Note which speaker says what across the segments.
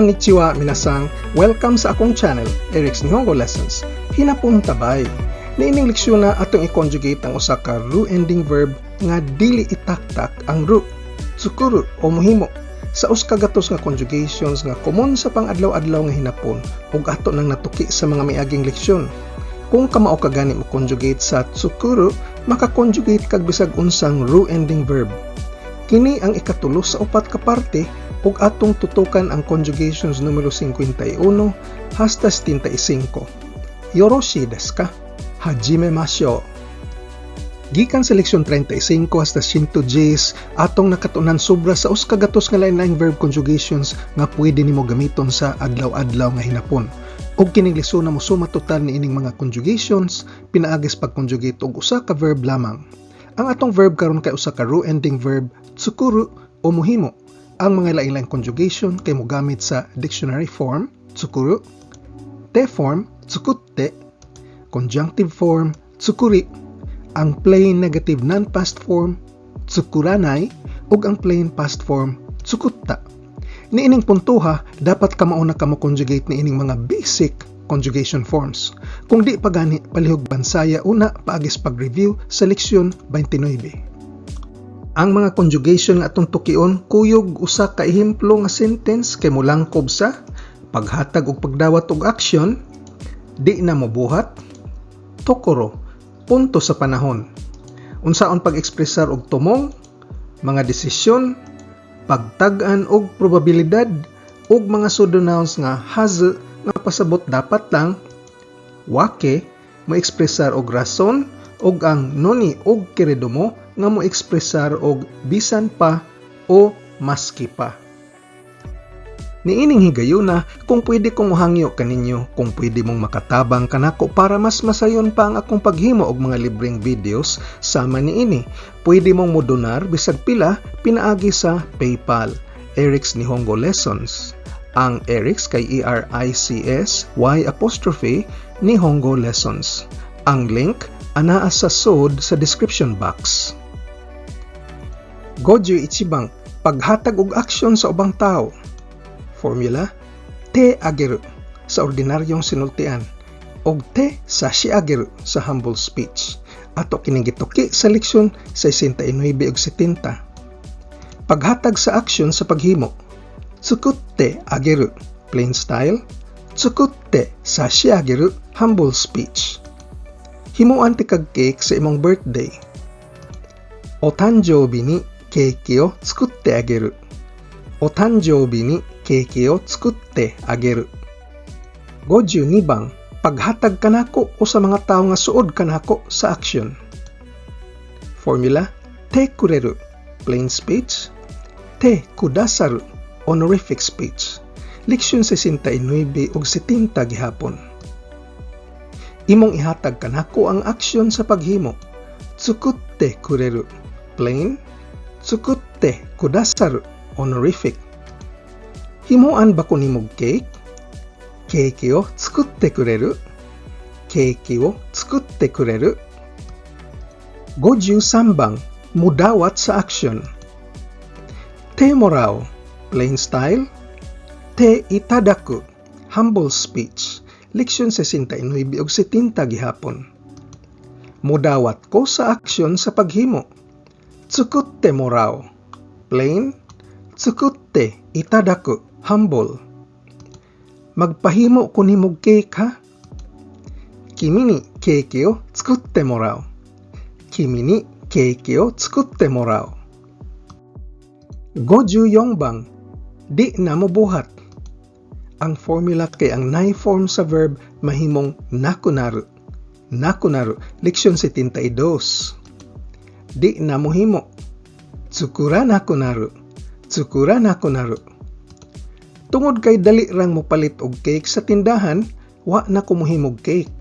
Speaker 1: Konnichiwa, minasang. Welcome sa akong channel, Eric's Nihongo Lessons. Hinapon tabay. Niining leksyon na atong i-conjugate ang usa ka ru ending verb nga dili itaktak ang ru, tsukuru o muhimo sa 100 nga conjugations nga komon sa pang-adlaw-adlaw nga hinapon ug ato nang natuki sa mga miaging leksyon. Kung kamao ka gani mo conjugate sa tsukuru, maka-conjugate kag bisag unsang ru ending verb. Kini ang ikatulo sa upat ka parte ug atong tutukan ang conjugations numero 51 hasta 75. Yoroshii desu ka? Hajimemashou. Gikan sa leksyon 35 hasta 110, atong nakatunan sobra sa 100 nga lain-laing verb conjugations nga pwede nimo gamiton sa adlaw-adlaw nga hinapon. Ug kining leksyon na mosuma total niining mga conjugations pinaagi sa pag-conjugate og usa ka verb lamang. Ang atong verb karon kay usa ka ru ending verb, tsukuru o muhimo. Ang mga lain-laing conjugation kay mogamit sa dictionary form, tsukuru, te form, tsukutte, conjunctive form, tsukuri, ang plain negative non-past form, tsukuranai, ug ang plain past form, tsukutta. Niining puntuha, dapat kamao na ka mo conjugate niining mga basic conjugation forms. Kung di pa gani, palihog bansaya una paagi sa pag-review sa leksyon 29. Ang mga conjugation nga atong tukion kuyog usa ka ehemplo nga sentence kay molangkob sa paghatag ug pagdawat og aksyon, di na mobuhat, tokoro, punto sa panahon, unsaon pag-ekspresar og tumong, mga desisyon, pagtag-an og probabilidad, ug mga pseudonouns nga hazu nga pasabot dapat lang, wake mo ekspresar og rason, ug ang noni ug keredomo nga mo ekspresar og bisan pa o maski pa. Niining higayuna, kung pwede kong mohangyo kaninyo, kung pwede mong makatabang kanako para mas masayon pa ang akong paghimo og mga libreng videos sama niini. Pwede mong modonar bisag pila pinaagi sa PayPal, Eric's Nihongo Lessons. Ang Eric's kay Erics Y apostrophe Nihongo Lessons. Ang link anaa sa sod sa description box. Goju ichibang, paghatag og aksyon sa ubang tao. Formula, te ageru sa ordinaryong sinultian ug te sashiageru sa humble speech. Ato kining gituki sa leksyon 69 ug 70. Paghatag sa aksyon sa paghimo. Tsukutte ageru, plain style. Tsukutte sashiageru, humble speech. Himuan ti kag cake sa imong birthday. O tanjoubi ni keiki o tsukutte ageru. O tanjoubi ni keiki o tsukutte ageru. 52 bang, paghatag kanako o sa mga tawo nga suod kanako sa aksyon. Formula, te kureru, plain speech, te kudasaru, honorific speech. Leksyon 69 ug 70 gihapon. Imong ihatag kanako ang aksyon sa paghimo. Tsukutte kureru, plain, tsukutte kudasaru, honorific. Himuan ba ko nimog cake? Keiki o tsukutte kureru? Keiki o tsukutte kureru? 53 bang, mudawat sa aksyon. Te morau, plain style. Te itadaku, humble speech. Leksyon 69 ug 70 gihapon. Mudawat ko sa aksyon sa paghimo. Tsukutte morau. Plain, tsukutte itadaku, humble. Magpahimo ko nimog cake, ha? Kimi ni keiki o tsukutte morau. Kimi ni keiki o tsukutte morau. 54 bang, di na mobuhat. Ang formula kay ang nai form sa verb mahimong nakunaru. Nakunaru, leksyon 72. Di na mohimo. Tsukuranakunaru. Tsukuranakunaru. Tungod kay dali rang mopalit og cake sa tindahan, wa na ko mohimog cake.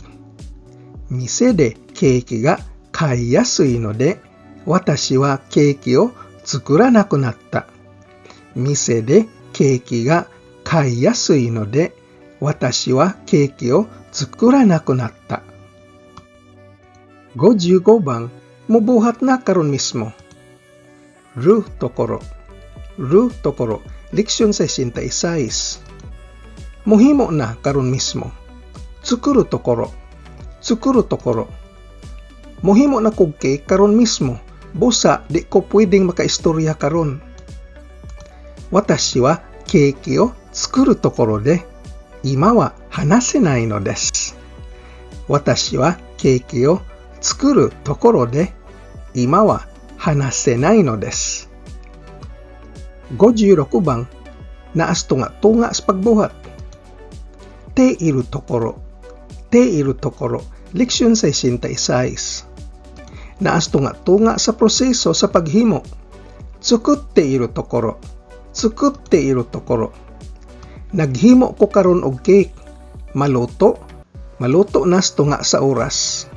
Speaker 1: Mise de keiki ga kaiyasui node, watashi wa keiki o tsukuranakunatta. Mise de keiki ga kaiyasui node, watashi wa keiki o tsukuranakunatta. 55 bang, mubuhat na karon mismo. Ru tokoro. Ru tokoro. Leksyon 66. Muhimo na karon mismo. 作るところ. 作るところ. Muhimo na kog cake karon mismo. Busa di ko pwedeng makaistorya karon. 私はケーキを作るところで、今は話せないのです。私はケーキを作るところで、今は話せないのです。56 番, naa sa tunga-tunga sa pagbuhat. ているところ. ているところ. Leksyon 66. Naa sa tunga-tunga sa proseso sa paghimo. 作っているところ. 作っているところ. Naghimo ko karon og cake. Maluto. Maluto na sa tunga sa oras.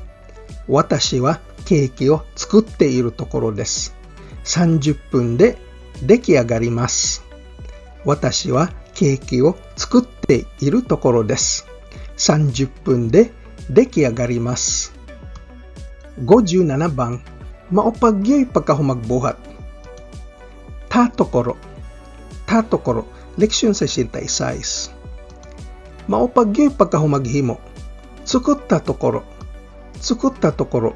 Speaker 1: 私はケーキを作っているところです。30分で出来上がります。私はケーキを作っているところです。30分で出来上がります。57番, mao pa gyoy pagkahuman og buhat. たところ. たところ. Leksyon 66. Mao pa gyoy pagkahuman og himo. 作ったところ. 作ったところ.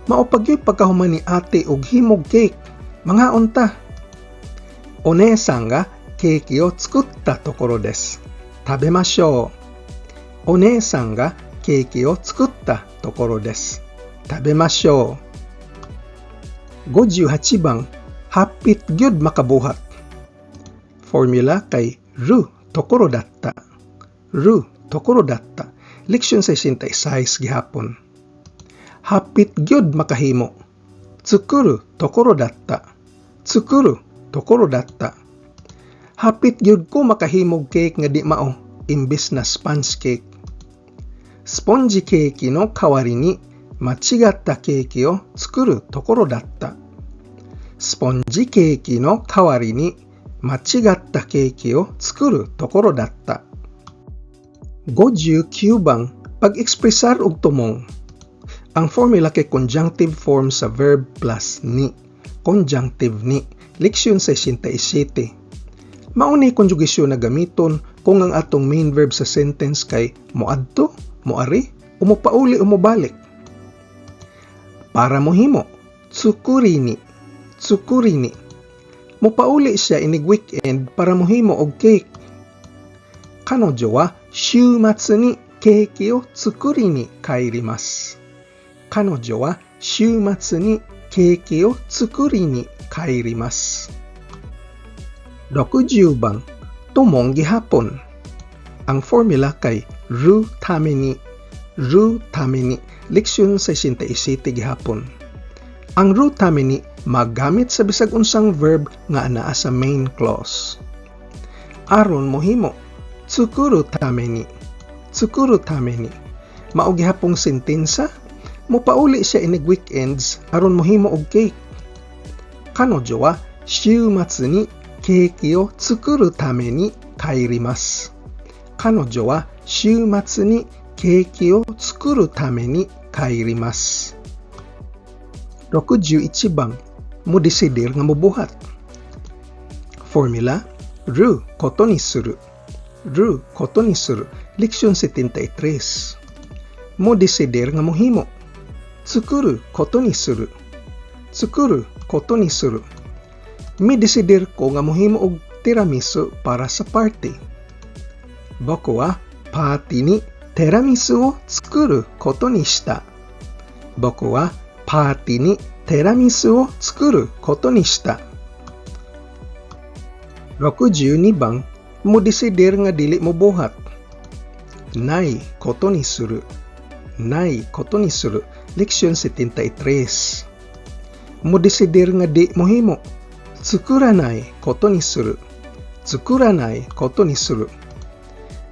Speaker 1: Mao pa gyoy pagkahuman ni ate og himog cake. Mangaon ta. お姉さんがケーキを作ったところです。食べましょう。お姉さんがケーキを作ったところです。食べましょう。58番, hapit gyud makabuhat. Formula kay るところだった. るところだった. Leksyon 66 gihapon. Hapit gyud makahimo. 作るところだった. 作るところだった. Hapit gyud ko makahimog cake nga di mao imbes na sponge cake. スポンジケーキの代わりに間違ったケーキを作るところだった。スポンジケーキの代わりに間違ったケーキを作るところだった。59番, pag-ekspresar og tumong. Ang formula kay conjunctive form sa verb plus に. Conjunctive に. Leksyon 67. Mao ni konjugasyon na gamiton kung ang atong main verb sa sentence kay moadto, moari, o mopauli o mobalik. Para mohimo, 作りに, 作りに. Mopauli siya inig weekend para mohimo og cake. 彼女は週末にケーキを作りに帰ります。彼女は週末にケーキを作りに帰ります。60番, tumong gihapon. Ang formula kay るために, るために, leksyon 67 gihapon. Ang るために magamit sa bisag unsang verb nga anaa sa main clause. Aron mohimo, 作るために, 作るために. Mao gihapong sentensa, mopauli siya inig weekends aron mohimo og cake. 彼女は週末にケーキを作るために帰ります。彼女は週末にケーキを作るために帰ります。61番, mo desidir nga mobuhat. Formula, ることにする. ることにする. Leksyon 73. Mo desidir nga mohimo. 作ることにする. 作ることにする. Mi desidir ko nga mohimo og tiramisu para sa party. 僕はパーティーにティラミスを作ることにした。僕はパーティーにティラミスを作ることにした。62番, mo desidir nga dili mo buhat. ないことにする。ないことにする。Leksyon 73. Mo desidir nga di mohimo. 作らないことにする。作らないことにする。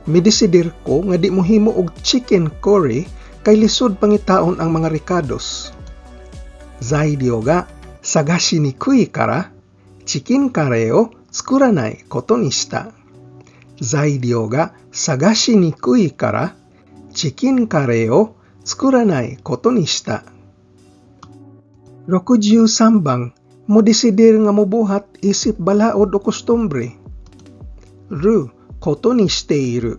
Speaker 1: Mi desidir ko nga di mohimo og chicken curry kay lisod pangitaon ang mga rekados. 材料が探しにくいからチキンカレーを作らないことにした。材料が探しにくいからチキンカレーを作らないことにした。63番, mo desidir nga mobuhat isip balaod o kostumbre. ることにしている。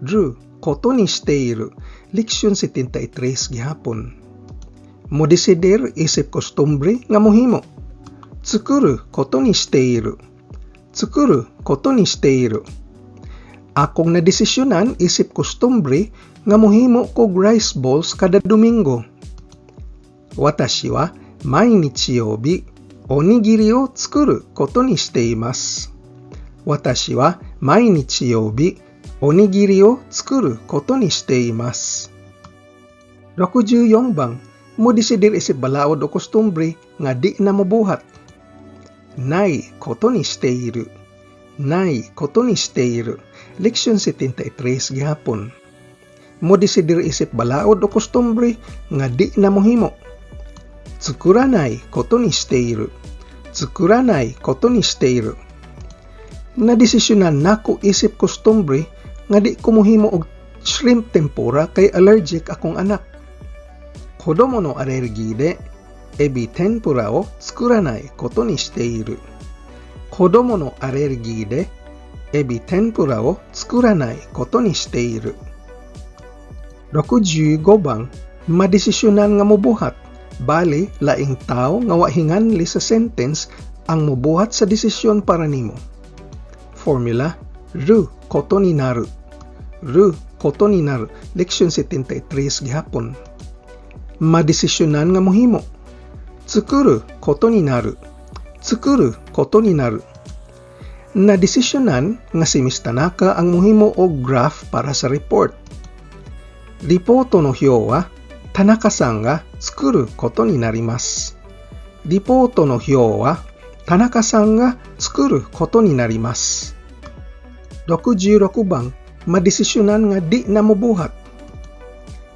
Speaker 1: ることにしている。 Leksyon 73 gihapon. Modesidir isip kostumbre nga mohimo. 作ることにしている。作ることにしている。 Akong nadesisyonan isip kostumbre nga mohimo kog rice balls kada Domingo. 私は毎日曜日おにぎりを作ることにしています。私は毎日曜日おにぎりを作ることにしています。64 bang, modesidir isip balaod o kostumbre nga di na mobuhat. ないことにしている。ないことにしている。 Leksyon 73 gihapon. Modesidir isip balaod o kostumbre nga di na mohimo. 作らないことにしている。作らないことにしている。 Nadesisyonan nako isip kostumbre nga di ko mohimo og shrimp tempura kay allergic akong anak. 子供のアレルギーでエビ天ぷらを作らないことにしている。子供のアレルギーでエビ天ぷらを作らないことにしている。65 bang, madesisyonan nga mobuhat. Bali, laing tao nga wa hinganli sa sentence ang mobuhat sa desisyon para nimo. Formula, ることになる。ることになる。 Leksyon 73 gihapon. Madesisyonan nga mohimo. 作ることになる。作ることになる。 Nadesisyonan nga si Miss Tanaka ang mohimo og graph para sa report. リポートの表は田中さんが作ることになります。リポートの表は田中さんが作ることになります。66 bang, madesisyonan nga di na mobuhat.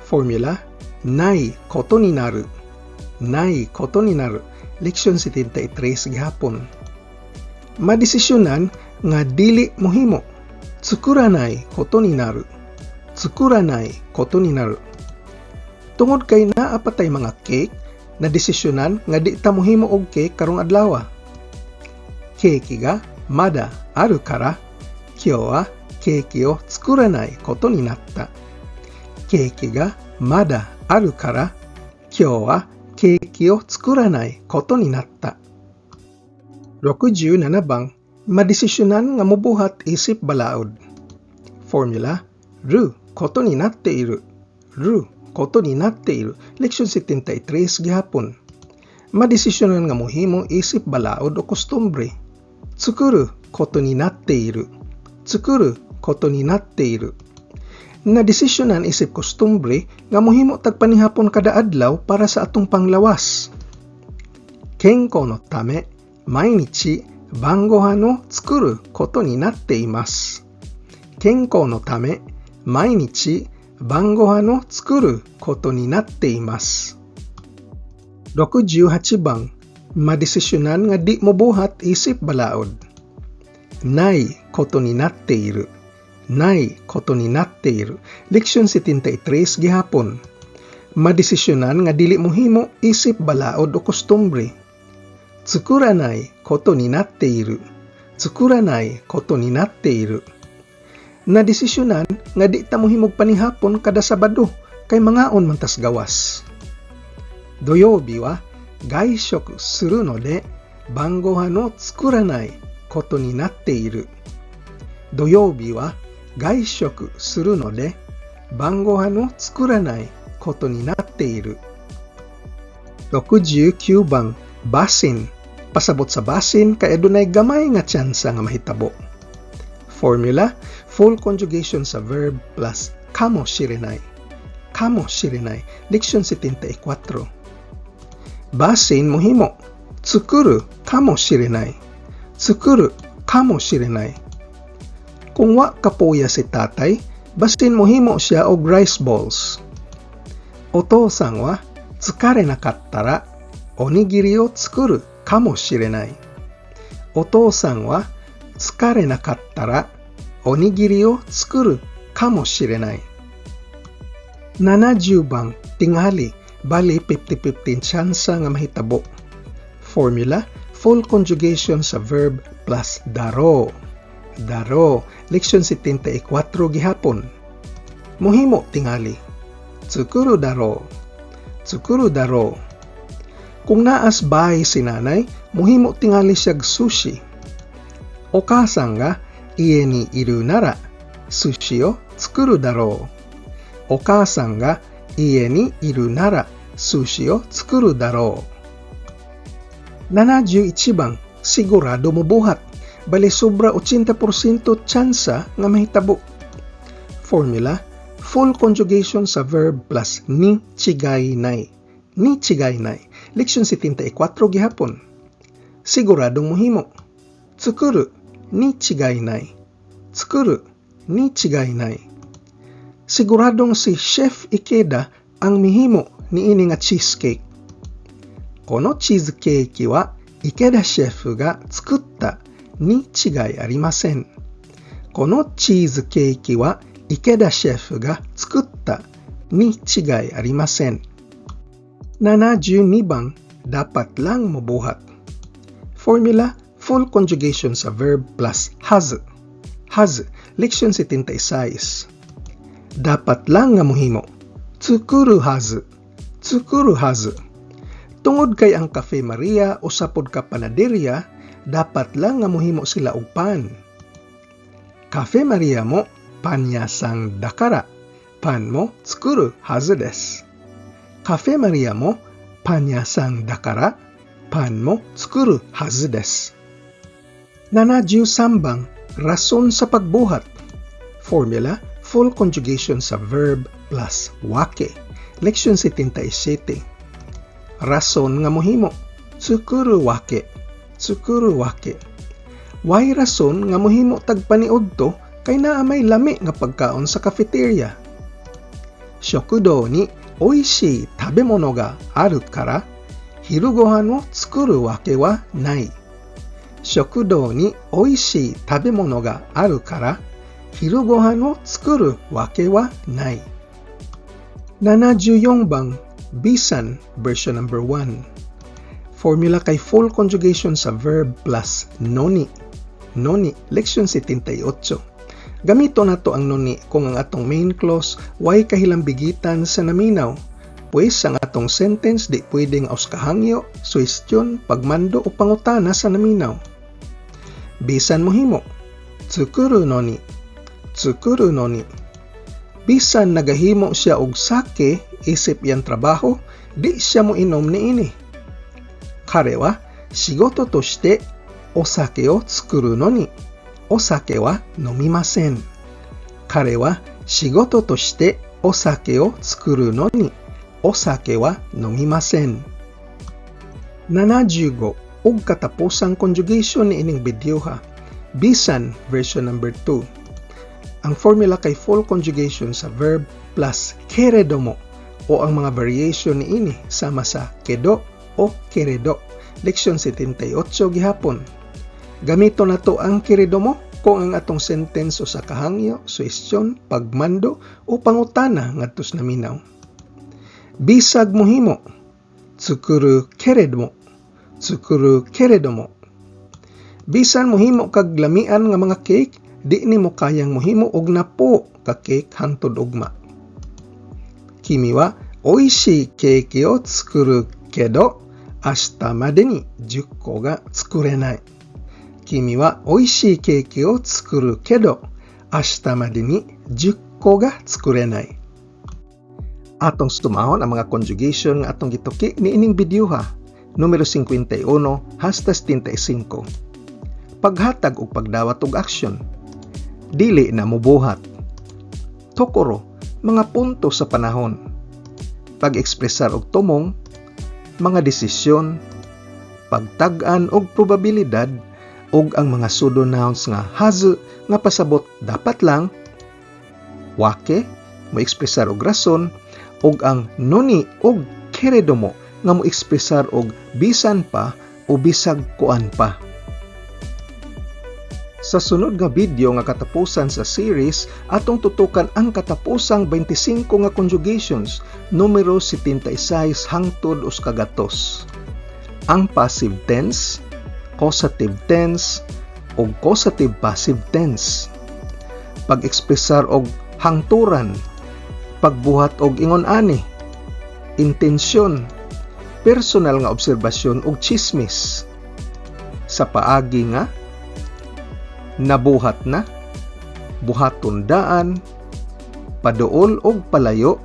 Speaker 1: Formula, ないことになる。ないことになる。 Leksyon 73 gihapon. Madesisyonan nga dili mohimo. 作らないことになる。作らないことになる。 Tungod kay naa pa tay mga cake, nadesisyonan nga di ta mohimo og cake karong adlaw. ケーキがまだあるから、今日はケーキを作らないことになった。ケーキがまだあるから、今日はケーキを作らないことになった。67 bang, madesisyonan nga mobuhat isip balaod. Formula, ることになっている。ることになっている。 Leksyon 73 gihapon. Madesisyonan nga mohimo isip balaod o kostumbre. 作ることになっている。作ることになっている。 Nadesisyonan isip kostumbre nga mohimo tag panihapon kada adlaw para sa atong panglawas. 健康のため毎日晩ご飯を作ることになっています。健康のため毎日晩ご飯を作ることになっています。68 bang, madesisyonan nga di mobuhat isip balaod. ないことになっている。ないことになっている。 Leksyon 73 gihapon. Madesisyonan nga dili mohimo isip balaod o kostumbre. 作らないことになっている。作らないことになっている。 Nadesisyonan nga di ta mohimog panihapon kada Sabado kay mangaon man tas gawas. 土曜日は外食するので、晩ご飯を作らないことになっている。土曜日は外食するので、晩ご飯を作らないことになっている。69 bang, basin. Pasabot sa basin kay adunay gamay nga tsansa nga mahitabo. Formula, full conjugation sa verb plus かもしれない。かもしれない。 Leksyon 74. Basin mohimo. 作るかもしれない。作るかもしれない。 Kung wa kapoya si tatay, basin mohimo siya og rice balls. お父さんは疲れなかったらおにぎりを作るかもしれない。お父さんは疲れなかったらおにぎりを作るかもしれない。70 bang, tingali, bali 50-50 tsansa nga mahitabo. Formula, full conjugation sa verb plus だろう。Daro, leksyon 74 gihapon. Muhimo tingali. 作るだろう. 作るだろう. Kung naa sa balay si nanay, muhimo tingali siyag sushi. お母さんが家にいるなら寿司を作るだろう。お母さんが家にいるなら寿司を作るだろう。71 番, sigurado mobuhat. Bali sobra 80% tsansa nga mahitabo. Formula, full conjugation sa verb plus に違いない. に違いない. Leksyon 74 gihapon. Siguradong muhimo. 作るに違いない. 作るに違いない. Siguradong si Chef Ikeda ang mihimo niini nga cheesecake. このチーズケーキは池田シェフが作ったに違いありません。このチーズケーキは池田シェフが作ったに違いありません。72 番 dapat lang mobuhat. Formula, full conjugation sa verb plus はず. はず, leksyon 76. Dapat lang nga mohimo. 作るはず. 作るはず. Tungod kay ang Cafe Maria usa pod ka panaderya, dapat lang nga mohimo sila og pan. カフェマリアもパン屋さんだから、パンも作るはずです。カフェマリアもパン屋さんだから、パンも作るはずです。73 番 rason sa pagbuhat. Formula, full conjugation sa verb plus わけ. Leksyon 77. Rason nga mohimo. 作るわけ. 作るわけ. Way rason nga mohimo tag paniudto kay naa may lami nga pagkaon sa cafeteria. 食堂に美味しい食べ物があるから昼ご飯を作るわけはない。食堂に美味しい食べ物があるから昼ご飯を作るわけはない。74 番 bisan version number 1. Formula kay full conjugation sa verb plus のに. のに, leksyon 78. Gamito nato ang のに kung ang atong main clause way kahilambigitan sa naminaw. Pues ang atong sentence di pwedeng usa ka hangyo, suhestyon, pagmando o pangutana sa naminaw. Bisan mohimo. 作るのに. 作るのに. Bisan nagahimo siya og sake isip iyang trabaho, di siya moinom niini. 彼は仕事としてお酒を作るのにお酒は飲みません。彼は仕事としてお酒を作るのにお酒は飲みません。75 og katapusang conjugation ni ining video ha. Bisan version number 2. Ang formula kay full conjugation sa verb plus けれども o ang mga variation ni ini sama sa けど o けれど. Leksyon 78 gihapon. Gamito nato ang けれども kung ang atong sentence usa ka hangyo, suhestyon, pagmando o pangutana ngadto sa naminaw. Bisag mohimo. 作るけれども. 作るけれども. Bisan mohimo kag lamian nga mga cake, di nimo kayang mohimo og napo ka cake hangtod ugma. 君は美味しいケーキを作るけど、明日までに10個が作れない。君は美味しいケーキを作るけど、明日までに10個が作れない。Atong sumahon ang mga conjugation nga atong gituki niining video ha. Numero 51 hasta 75. Paghatag og pagdawat og aksyon. Dili na mobuhat. ところ, mga punto sa panahon. Pag-ekspresar og tumong, mga desisyon, pagtag-an og probabilidad ug ang mga pseudonouns nga はず nga pasabot dapat lang, わけ mo ekspresar og rason ug ang のに ug けれども nga mo ekspresar og bisan pa o bisag kuan pa. Sa sunod nga video nga katapusan sa series, atong tutukan ang katapusang 25 nga conjugations, numero 76 hangtod 100. Ang passive tense, causative tense, Ug causative passive tense, pag-ekspresar og hangturan, pagbuhat og ingon ani, intensyon, personal nga obserbasyon ug chismis. Sa paagi nga nabuhat na, buhaton daan, paduol og palayo,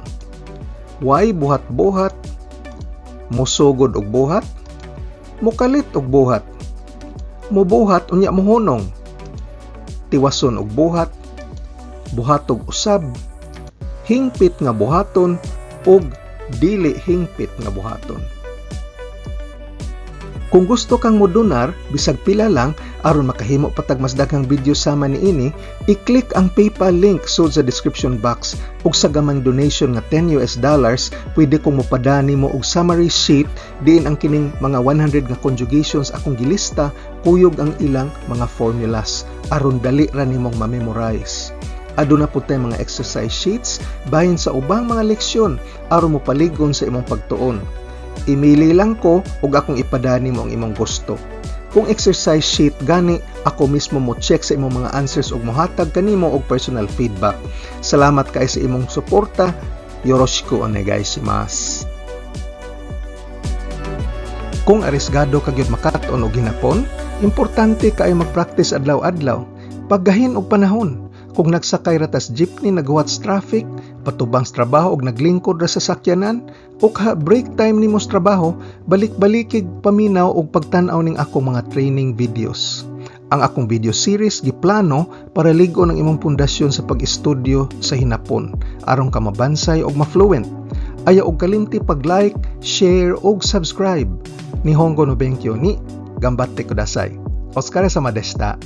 Speaker 1: way buhat-buhat, musugod og buhat, mukalit og buhat, mubuhat unya muhunong, tiwason og buhat, buhatog usab, hingpit nga buhaton ug dili hingpit nga buhaton. Kung gusto kang modonar, bisag pila lang, aron makahimo pa tag mas daghang video sama niini, i-click ang PayPal link sud sa description box ug sa gamayng donation nga US$10, pwede kong mopadani mo og summary sheet diin ang kining mga 100 nga conjugations akong gilista kuyog ang ilang mga formulas aron dali ra nimong ma-memorize. Aduna pud tay mga exercise sheets bahin sa ubang mga leksyon aron mopalig-on sa imong pagtuon. Imili lang ko ug akong ipadani mo ang imong gusto. Kung exercise sheet gani, ako mismo mo check sa imong mga answers ug mohatag kanimo og personal feedback. Salamat kay sa imong suporta. よろしくお願いします. Kung arisgado ka gyud makat-on og hinapon, importante kaayo mag-practice adlaw-adlaw. Paggahin og panahon. Kung nagsakay ra tas jeepney naghuwat sa traffic, patubang sa trabaho og naglingkod ra sa sakyanan, o kaha break time nimo sa trabaho, balik-balikig paminaw og pagtan-aw ning akong mga training videos. Ang akong video series giplano para lig-on ang imong pundasyon sa pag-estudyo sa hinapon aron ka mabansay og ma-fluent. Ayaw og kalimti pag-like, share og subscribe. 日本語の勉強に頑張ってください. お疲れ様でした.